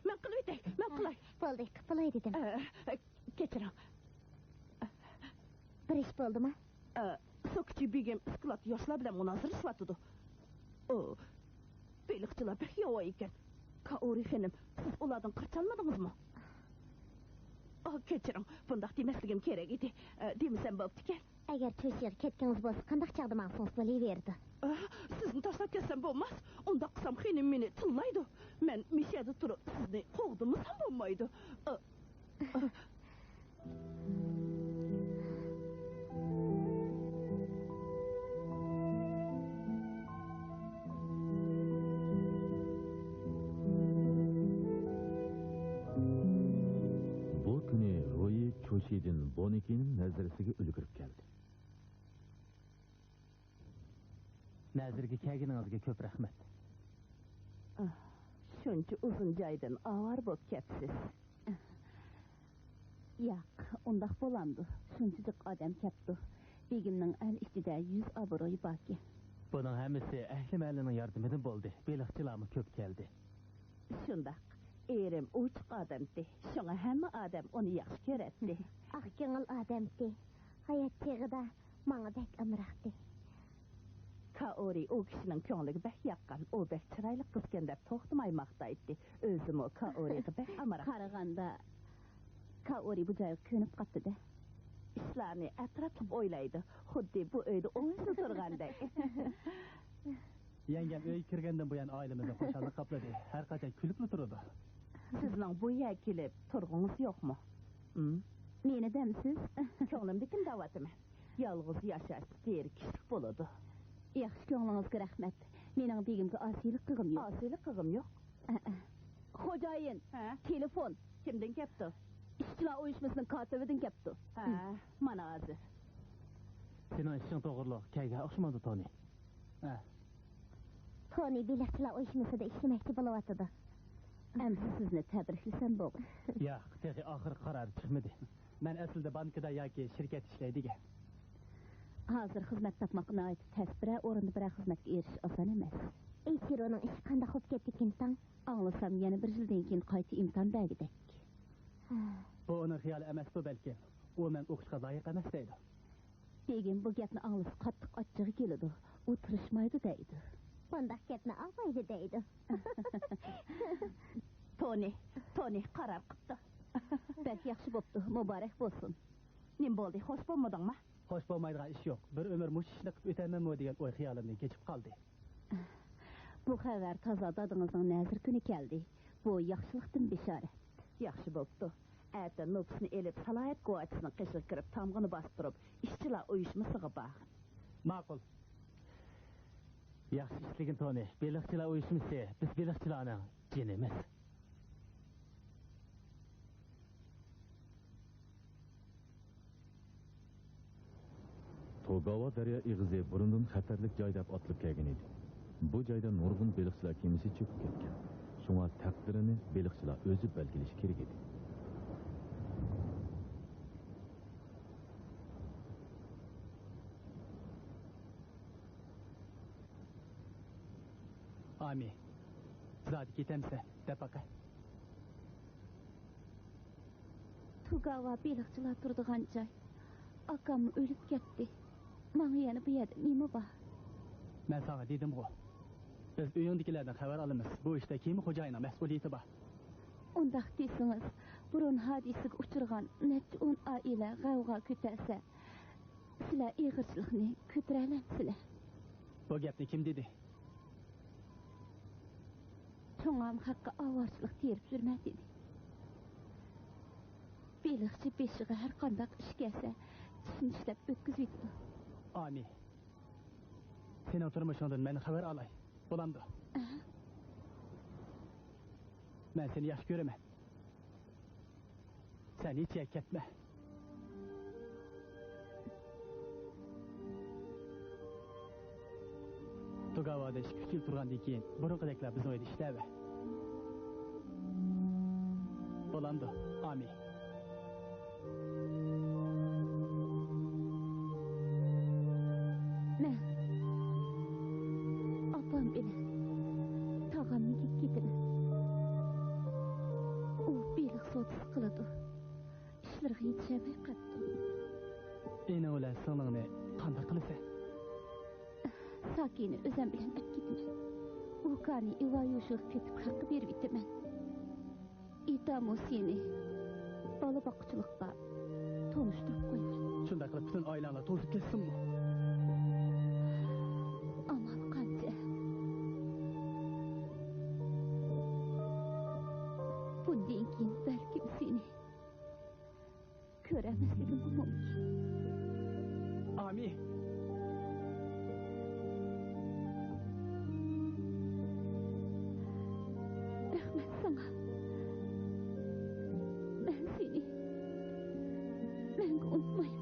مەن قىلىۋېتەي، مەن قىلاي. بولدى، قىلاي دېدىم. ئە، ئە، كەچۈرۈڭ. بىر ئىش بولدىمۇ؟ ئە، سوكچى بېگىم ئىسكىلاتتا ياشلار بىلەن مۇنازىرىلىشىۋاتىدۇ. ئۇ، بېلىقچىلار بەك ياۋا ئىكەن. كائورى خېنىم، سىز ئۇلاردىن قاچالمىدىڭىزمۇ؟ ئا، كەچۈرۈڭ، بۇنداق دېمەسلىكىم كېرەك ئىدى. ئە، دېمىسەم بوپتىكەن. ئەگەر چۆشىغا كەتكىڭىز بولسا، قانداق چاغدا ماڭسىڭىز بولۇۋېرىدۇ. ئە، سىزنى تاشلاپ كەتسەم بولماس. ئۇنداق قىلسام خېنىم مېنى تىللايدۇ. مەن مىشەدە تۇرۇپ سىزنى قوغدىمىسام بولمايدۇ. ئە، ئە. بۇ كۈنى رويى چۇشىدىن بونېكىنىڭ نەزىرىسىگە ئۈلگۈرۈپ كەلدى. نەزىرگە كەلگىنىڭىزگە كۆپ رەھمەت. ئاھ، شۇنچە ئۇزۇن جايدىن ئاۋارە بولۇپ كەپسىز. ياق، ئۇنداق بولامدۇ؟ شۇنچىلىك ئادەم كەپتۇ. بېگىمنىڭ ئەل ئىچىدە يۈز ئابرۇيى باركەن. بۇنىڭ ھەممىسى ئەھلى مەھەللىنىڭ ياردىمىدىن بولدى. بېلىقچىلارمۇ كۆپ كەلدى. شۇنداق. ئېرىم ئوچۇق ئادەمتى. شۇڭا ھەممە ئادەم ئۇنى ياخشى كۆرەتتى. ئاق كۆڭۈل ئادەمتى. ھايات چېغىدا ماڭا بەك ئامراقتى. كائورى ئۇ كىشىنىڭ كۆڭلىگە بەك ياققان، ئۇ بەك چىرايلىق قىزكەن دەپ توختىماي ماختايتتى. ئۆزىمۇ كائورىغا بەك ئامراق. قارىغاندا، كائورى بۇ جايغا كۆنۈپ قاپتۇ-دە. ئىشلارنى ئەتراپلىق ئويلايدۇ، خۇددى بۇ ئۆيدە ئوڭشىلا تۇرغاندەك. يەڭگەم ئۆيگە كىرگەندىن بۇيان ئائىلىمىزنى خۇشاللىق قاپلىدى. ھەر قاچان كۈلۈپلا تۇرىدۇ. سىزنىڭ بۇ يەرگە كېلىپ تۇرغۇڭىز يوقمۇ؟ ھىم؟ مېنى دەمسىز؟ كۆڭلۈمدىكىنى دەۋاتىمەن. يالغۇز ياشاش زېرىكىشلىك بولىدۇ. ياخشى كۆڭلىڭىزگە رەھمەت. مېنىڭ بېگىمگە ئاسىيلىق قىلغۇم يوق. ئاسىيلىق قىلغۇم يوق. ئە-ئە. خوجايىن، ھە؟ تېلېفون. كىمدىن كەپتۇ؟ ئىشچىلار ئۇيۇشمىسىنىڭ كاتىپىدىن كەپتۇ. ھە، مانا ھازىر. سېنىڭ ئىشىڭ توغرۇلۇق كەيگە ئوخشىمامدۇ، تونى؟ ھە. تونى بېلىقچىلار ئۇيۇشمىسىدا ئىشلىمەكچى بولۇۋاتىدۇ. ئەمدى سىزنى تەبرىكلىسەم بولغۇ. ياق، تېخى ئاخىرقى قارار چىقمىدى. مەن ئەسلىدە بانكىدا ياكى شىركەتتە ئىشلەيدىكەن. ھازىر خىزمەت تاپماق ناھايىتى تەس، بىرەر ئورۇندا بىرەر خىزمەتكە ئېرىشىش ئاسان ئەمەس. ئېچىرونىڭ ئىشى قانداق بولۇپ كەتتىكىن تاڭ؟ ئاڭلىسام، يەنە بىر يىلدىن كېيىن قايتا ئىمتىھان بەرگۈدەك. ھە. بۇ ئۇنىڭ خىيالى ئەمەستۇ بەلكىم. ئۇ مەن ئوقۇشقا لايىق ئەمەس دەيدۇ. بېگىم بۇ گەپنى ئاڭلىسا قاتتىق ئاچچىقى كېلىدۇ. ئۇ تىرىشمايدۇ دەيدۇ. بۇنداق گەپنى ئاڭلايدۇ دەيدۇ. تونى، تونى قارار قىپتۇ. بەك ياخشى بوپتۇ، مۇبارەك بولسۇن. نېمە بولدى، خوش بولمىدىڭمۇ؟ خوش بولمايدىغان ئىش يوق. بىر ئۆمۈر مۇشۇ ئىشنى قىلىپ ئۆتەمەنمۇ دېگەن ئوي خىيالىمدىن كېچىپ قالدى. بۇ خەۋەر تازا دادىڭىزنىڭ نەزىر كۈنى كەلدى. بۇ ياخشىلىقتىن بېشارەت. ياخشى بوپتۇ. ئەتە نوپۇسنى ئېلىپ، سالاھىيەت گۇۋاھچىسىنىڭ قېشىغا كىرىپ، تامغىنى باستۇرۇپ، ئىشچىلار ئۇيۇشمىسىغا بار. ماقۇل. ياخشى ئىشلىگىن، تونى. بېلىقچىلار ئۇيۇشمىسى، بىز بېلىقچىلارنىڭ جېنىمىز. توگاۋا دەريا ئېغىزى بۇرۇندىن خەتەرلىك جاي دەپ ئاتىلىپ كەلگەن ئىدى. بۇ جايدا نۇرغۇن بېلىقچىلار كېمىسى چۆكۈپ كەتكەن. شۇڭا تەقدىرىنى بېلىقچىلار ئۆزى بەلگىلىشى كېرەك ئىدى. ئامى، زادى كېتەمسەن؟ دەپ باقە. توگاۋا بېلىقچىلار تۇرىدىغان جاي. ئاكاممۇ ئۆلۈپ كەتتى. ماڭا يەنە بۇ يەردە نېمە بار؟ مەن ساڭا دېدىمغۇ، بىز ئۆيۈڭدىكىلەردىن خەۋەر ئالىمىز. بۇ ئىشتا كېمە خوجايىنىنىڭ مەسئۇلىيىتى بار. ئۇنداق دېسىڭىز، بۇرۇن ھادىسىگە ئۇچرىغان نەچچە ئون ئائىلە غەۋغا كۆتەرسە، سىلەر ئېغىرچىلىقنى كۆتۈرەلەمسىلەر؟ بۇ گەپنى كىم دېدى؟ چوڭام خەققە ئاۋارىچىلىق تېرىپ يۈرمە دېدى. بېلىقچى بېشىغا ھەر قانداق ئىش كەلسە، چىشىنى چىشلەپ ئۆتكۈزۈۋېتىدۇ. ئامى، سېنىڭ تۇرمۇشۇڭدىن مەن خەۋەر ئالاي، بولامدۇ؟ ئەھ. مەن سېنى ياخشى كۆرىمەن. سەن ھېچ يەرگە كەتمە. توگاۋادا ئىككى-ئۈچ يىل تۇرغاندىن كېيىن، بۇرۇنقىدەكلا بىزنىڭ ئۆيدە ئىشلەۋەر. بولامدۇ، ئامى؟ مەن ئاپام بىلەن تاغامنى كېتىپ كېتىمەن. ئۇ بېلىق سودىسى قىلىدۇ. ئىشلىرىغا يېتىشەلمەي قاپتۇ. ئىنىڭ بىلەن سىڭلىڭنى قانداق قىلىسەن؟ ساكىنى ئۆزۈم بىلەن ئەپ كېتىمەن. ئۇكانى ئىۋايۇشۇغا كېتىپ خەققە بېرىۋېتىمەن. ئىتامۇسىنى بالا باققۇچىلىققا تونۇشتۇرۇپ قويىمەن. شۇنداق قىلىپ پۈتۈن ئائىلەڭلار توزۇپ كەتسۇنمۇ؟ ئامال قانچە؟ بۇندىن كېيىن بەلكىم سېنى كۆرەلمەسلىكىممۇ مۇمكىن. ئامى! رەھمەت ساڭا. مەن سېنى مەڭگۈ ئۇنتۇمايمەن.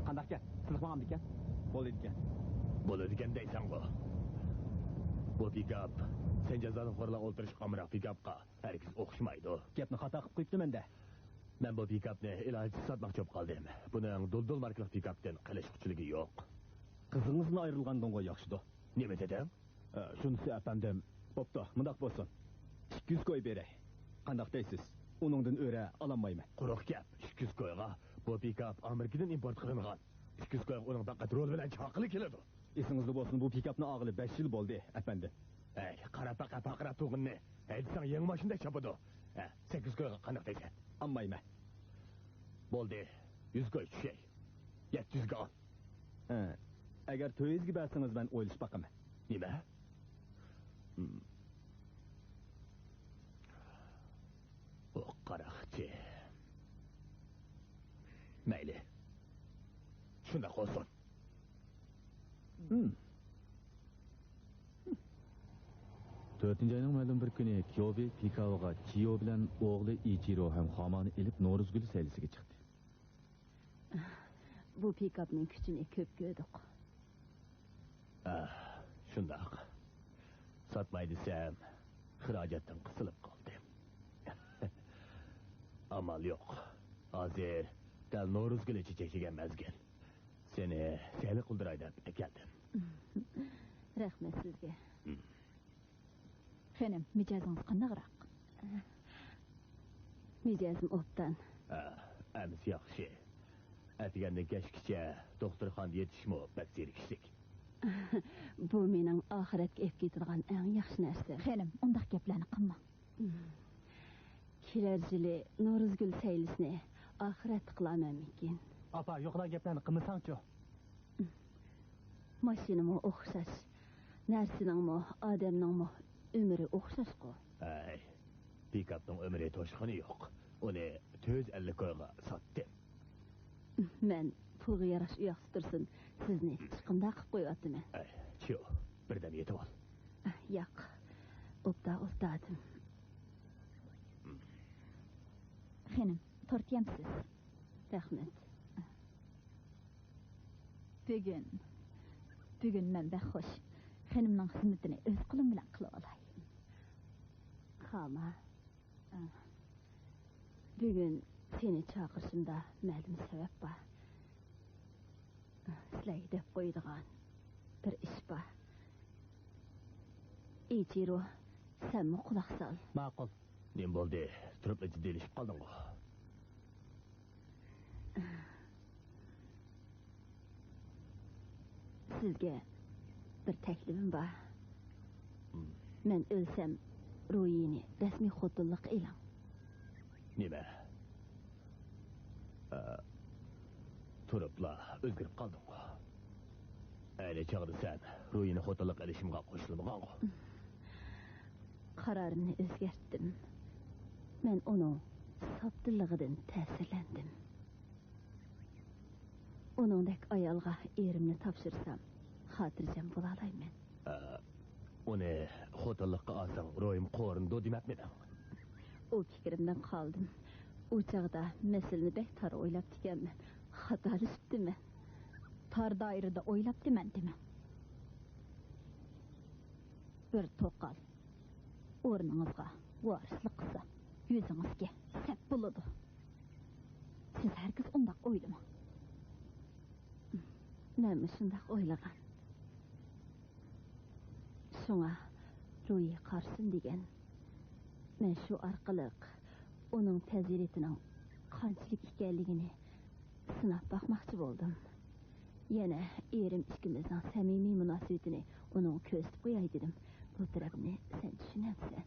قانداقكەن؟ سىلىق ماڭامدىكەن؟ بولىدىكەن. بولىدىكەن دەيسەنغۇ. بۇ پىكاپ سەن جازانىخورلار ئولتۇرۇشقا ئامراق پىكاپقا ھەرگىز ئوخشىمايدۇ. گەپنى خاتا قىلىپ قويۇپتىمەن-دە. مەن بۇ پىكاپنى ئىلاجىسىز ساتماقچى بولۇپ قالدىم. بۇنىڭ دۇلدۇل ماركىلىق پىكاپتىن قىلىشقۇچىلىكى يوق. قىزىڭىزمۇ ئايرىلغاندىنغۇ ياخشىدۇ. نېمە دېدىڭ؟ ئە، شۇنىسى ئەپەندىم. بوپتۇ، مۇنداق بولسۇن. ئىككى يۈز كوي بېرەي. قانداق دەيسىز؟ ئۇنىڭدىن ئۆرە ئالالمايمەن. قۇرۇق گەپ، ئىككى يۈز كويغا. بۇ پىكاپ ئامېرىكىدىن ئىمپورت قىلىنغان. ئىككى يۈز كويغا ئۇنىڭ پەقەت رول بىلەن چاقىلى كېلىدۇ. ئېسىڭىزدە بولسۇن، بۇ پىكاپنى ئالغىلى بەش يىل بولدى، ئەپەندىم. ھەي، قارا پەقە پارقىراپ تۇرغىنىنى. ھەيدىسەڭ يېڭى ماشىنىدەك چاپىدۇ. ھە، سەككىز كويغا قانداق دەيسەن؟ ئالمايمەن. بولدى، يۈز كوي چۈشەي. يەتتە يۈزگە ئال. ھە، ئەگەر تۆت يۈزگە بەرسىڭىز، مەن ئويلىشىپ باقىمەن. نېمە؟ ھىم. ئۇ قاراقچى. مەيلى. شۇنداق بولسۇن. ھىم. تۆتىنچى ئاينىڭ مەلۇم بىر كۈنى كيوبى پىكاۋغا چىيو بىلەن ئوغلى ئىچىرو ھەم خامانى ئېلىپ نورۇز گۈلى سەيلىسىگە چىقتى. بۇ پىكاپنىڭ كۈچىنى كۆپ كۆردۇق. ئاھ، شۇنداق. ساتماي دېسەم، خىراجەتتىن قىسىلىپ قالدىم. ئامال يوق. ھازىر دەل نورۇز گۈلى چېچەكلىگەن مەزگىل. سېنى سەيلە قىلدۇراي دەپ ئەكەلدىم. رەھمەت سىزگە. ھىم. خېنىم، مىجەزىڭىز قانداقراق؟ مىجەزىم ئوبدان. ھە، ئەمىسە ياخشى. ئەتىگەندىن كەچكىچە دوختۇرخانىدا يېتىشمۇ بەك زېرىكىشلىك. بۇ مېنىڭ ئاخىرەتكە ئېلىپ كېتىدىغان ئەڭ ياخشى نەرسە. خېنىم، ئۇنداق گەپلەرنى قىلما. كېلەر يىلى نورۇزگۈل سەيلىسىنى ئاخىرەتتە قىلارمەنمىكىن؟ ئاپا، يوقىلا گەپلەرنى قىلمىساڭچۇ؟ ماشىنىمۇ ئوخشاش، نەرسىنىڭمۇ، ئادەمنىڭمۇ ئۆمرى ئوخشاشقۇ. ھەي، پىكاپنىڭ ئۆمرى توشقىنى يوق. ئۇنى تۆت يۈز ئەللىك كويغا ساتتىم. مەن پۇلغا ياراشا ئۇياقتا تۇرسۇن، سىزنى چىقىمدار قىلىپ قويۇۋاتىمەن. ئەي، چىيو، بىردەم يېتىۋال. ياق، ئوبدان ئولتۇردۇم. خېنىم، تورت يەمسىز؟ رەھمەت. بۈگۈن، بۈگۈن مەن بەك خۇش. خېنىمنىڭ خىزمىتىنى ئۆز قولۇم بىلەن قىلىۋالاي. خاما. بۈگۈن سېنى چاقىرىشىمدا مەلۇم سەۋەب بار. سىلەرگە دەپ قويىدىغان بىر ئىش بار. ئىچىرو، سەنمۇ قۇلاق سال. ماقۇل. نېمە بولدى؟ تۇرۇپلا جىددىيلىشىپ قالدىڭغۇ؟ سىزگە بىر تەكلىپىم بار. مەن ئۆلسەم، رويىنى رەسمىي خوتۇنلۇققا ئېلىڭ. نېمە؟ ئە، تۇرۇپلا ئۆزگىرىپ قالدىڭغۇ؟ ئەينى چاغدا سەن رويىنى خوتۇنلۇققا ئېلىشىمغا قوشۇلمىغانغۇ؟ قارارىمنى ئۆزگەرتتىم. مەن ئۇنىڭ ساپدىللىقىدىن تەسىرلەندىم. ئۇنىڭدەك ئايالغا ئېرىمنى تاپشۇرسام، خاتىرجەم بولالايمەن. ئە، ئۇنى خوتۇنلۇققا ئالساڭ، رويۇم قورۇنىدۇ دېمەپمىدىڭ؟ ئۇ پىكرىمدىن قالدىم. ئۇ چاغدا مەسىلىنى بەك تار ئويلاپتىكەنمەن. خاتالىشىپتىمەن. تار دائىرىدە ئويلاپتىمەن دېمە. بىر توقال ئورنىڭىزغا ۋارىسلىق قىلسا، يۈزىڭىزگە سەپ بولىدۇ. سىز ھەرگىز ئۇنداق ئويلىماڭ. مەنمۇ شۇنداق ئويلىغان. شۇڭا رويى قارىسۇن دېگەن. مەن شۇ ئارقىلىق ئۇنىڭ پەزىلىتىنىڭ قانچىلىك ئىكەنلىكىنى سىناپ باقماقچى بولدۇم. يەنە ئېرىم ئىككىمىزنىڭ سەمىمىي مۇناسىۋىتىنى ئۇنىڭغا كۆرسىتىپ قوياي دېدىم. بۇ تەرەپنى سەن چۈشىنەمسەن؟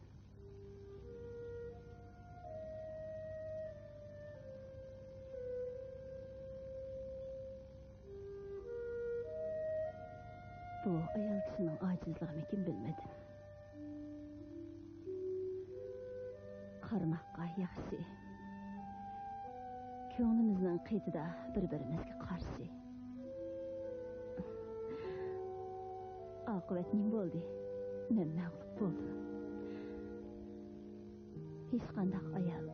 بۇ ئايال كىشىنىڭ ئاجىزلىقىمىكىن بىلمىدىم. قارىماققا ياخشى. كۆڭلىمىزنىڭ قېتىدا بىر-بىرىمىزگە قارشى. ئاقىۋەت نېمە بولدى؟ مەن مەغلۇپ بولدۇم. ھېچقانداق ئايال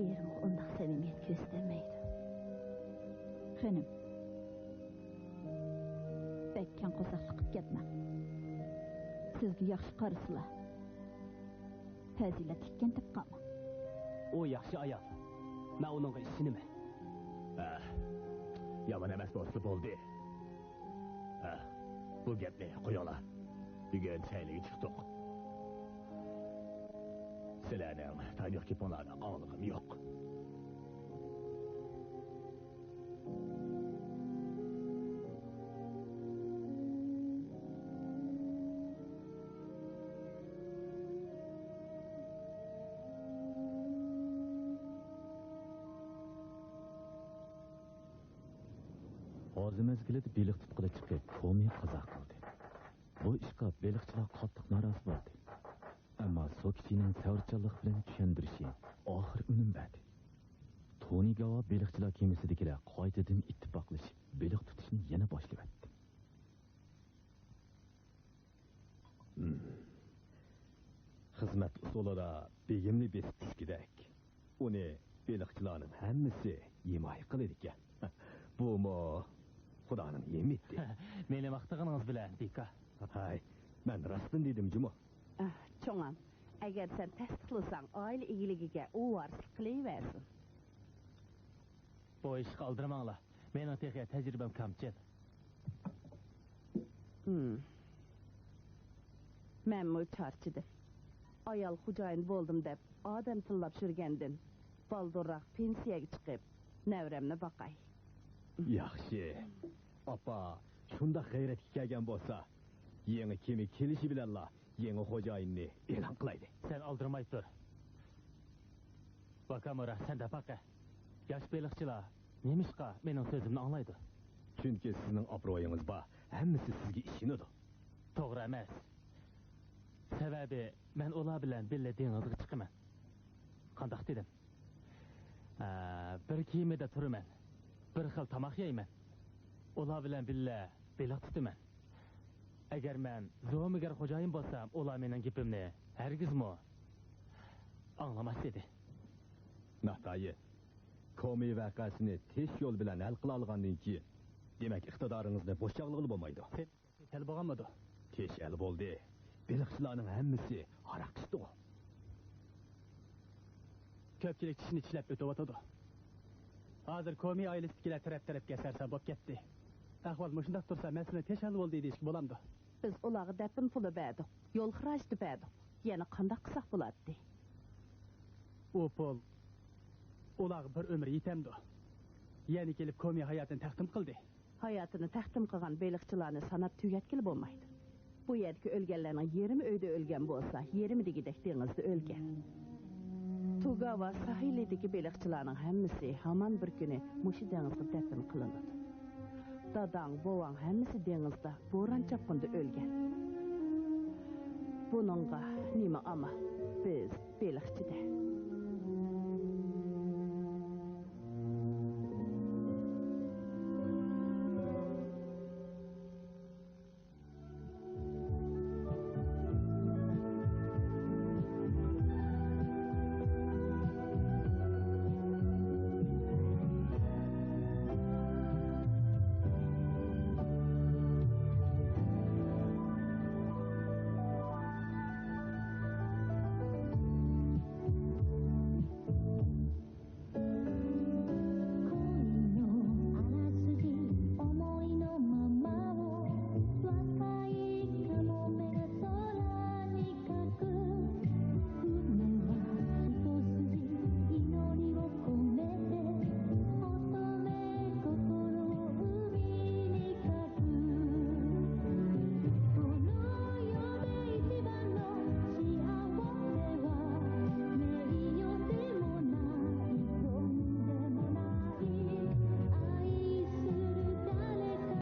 ئېرىمگە ئۇنداق سەمىمىيەت كۆرسىتەلمەيدۇ. خېنىم، بەك كەڭ قورساقلىق قىلىپ كەتمەڭ. سىزگە ياخشى قارىسىلا، پەزىلەتلىككەن دەپ قالماڭ. ئۇ ياخشى ئايال. مەن ئۇنىڭغا ئىشىنىمەن. ھە، يامان ئەمەس بولسا بولدى. ھە، بۇ گەپنى قويۇڭلار. بۈگۈن سەيلىگە چىقتۇق. سىلەرنىڭ تايىنلىق گېپىڭلارنى ئاڭلىغۇم يوق. غازى مەزگىلىدە بېلىق تۇتقىلى چىقىپ، تومى قازا قىلدى. بۇ ئىشقا بېلىقچىلار قاتتىق نارازى بولدى. ئەمما سوكىچىنىڭ سەۋرچانلىق بىلەن چۈشەندۈرۈشى ئاخىر ئۈنۈم بەردى. تونىگاۋا بېلىقچىلار كېمىسىدىكىلەر قايتىدىن ئىتتىپاقلىشىپ، بېلىق تۇتۇشنى يەنە باشلىۋەتتى. خىزمەت ئۇسۇلىدا بېگىمنى بېسىپ چۈشكۈدەك. ئۇنى بېلىقچىلارنىڭ ھەممىسى ھىمايە قىلىدىكەن. بۇمۇ خۇدانىڭ ھىممىتى. مېنى ماختىغىنىڭىز بىلەن، دىكا. ھاي، مەن راستىن دېدىم جۇمۇ. ئاھ، چوڭام، ئەگەر سەن تەستىقلىساڭ، ئائىلە ئىگىلىكىگە ئۇ ۋارىسلىق قىلىۋەرسۇن. بۇ ئىشقا ئالدىرىماڭلار. مېنىڭ تېخى تەجرىبەم كەمچىل. ھىم. مەنمۇ چارچىدىم. ئايال خوجايىن بولدۇم دەپ، ئادەم تىللاپ يۈرگەندىن، بالدۇرراق پېنسىيەگە چىقىپ، نەۋرەمنى باقاي. ياخشى. ئاپا شۇنداق غەيرەتكە كەلگەن بولسا، يېڭى كېمە كېلىشى بىلەنلا يېڭى خوجايىننى ئېلان قىلايلى. سەن ئالدىرىماي تۇر. ۋاكامۇرا، سەن دەپ باقە. ياش بېلىقچىلار نېمىشقا مېنىڭ سۆزۈمنى ئاڭلايدۇ؟ چۈنكى سىزنىڭ ئابرۇيىڭىز بار، ھەممىسى سىزگە ئىشىنىدۇ. توغرا ئەمەس. سەۋەبى، مەن ئۇلار بىلەن بىللە دېڭىزغا چىقىمەن. قانداق دېدىم؟ ئە، بىر كېمىدە تۇرىمەن. بىر خىل تاماق يەيمەن. ئۇلار بىلەن بىللە بېلىق تۇتىمەن. ئەگەر مەن زومىگەر خوجايىن بولسام، ئۇلار مېنىڭ گېپىمنى ھەرگىزمۇ ئاڭلىماس ئىدى. ناتايىن، كومى ۋەقەسىنى تېز يول بىلەن ھەل قىلالىغاندىن كېيىن، دېمەك، ئىقتىدارىڭىزنى بوش چاغلىغىلى بولمايدۇ. سەل بولغانمىدۇ؟ تېز ھەل بولدى. بېلىقچىلارنىڭ ھەممىسى ھاراق ئىچتىغۇ. كۆپچىلىك چىشىنى چىشلەپ ئۆتۈۋاتىدۇ. ھازىر كومى ئائىلىسىدىكىلەر تەرەپ-تەرەپكە سەرسان بولۇپ كەتتى. ئەھۋال مۇشۇنداق تۇرسا، مەسىلىنى تېز ھەل بولدى دېيىشكە بولامدۇ؟ بىز ئۇلارغا دەپنە پۇلى بەردۇق، يول خىراجىتى بەردۇق. يەنە قانداق قىلساق بولاتتى؟ ئۇ پۇل ئۇلارغا بىر ئۆمۈر يېتەمدۇ؟ يەنە كېلىپ كومى ھاياتىنى تەقدىم قىلدى. ھاياتىنى تەقدىم قىلغان بېلىقچىلارنى ساناپ تۈگەتكىلى بولمايدۇ. بۇ يەردىكى ئۆلگەنلەرنىڭ يېرىمى ئۆيدە ئۆلگەن بولسا، يېرىمى دېگۈدەك دېڭىزدا ئۆلگەن. توگاۋا ساھىلىدىكى بېلىقچىلارنىڭ ھەممىسى ھامان بىر كۈنى مۇشۇ دېڭىزغا دەپنە قىلىنىدۇ. داداڭ، بوۋاڭ ھەممىسى دېڭىزدا بوران-چاپقۇندا ئۆلگەن. بۇنىڭغا نېمە ئامال؟ بىز بېلىقچىدە.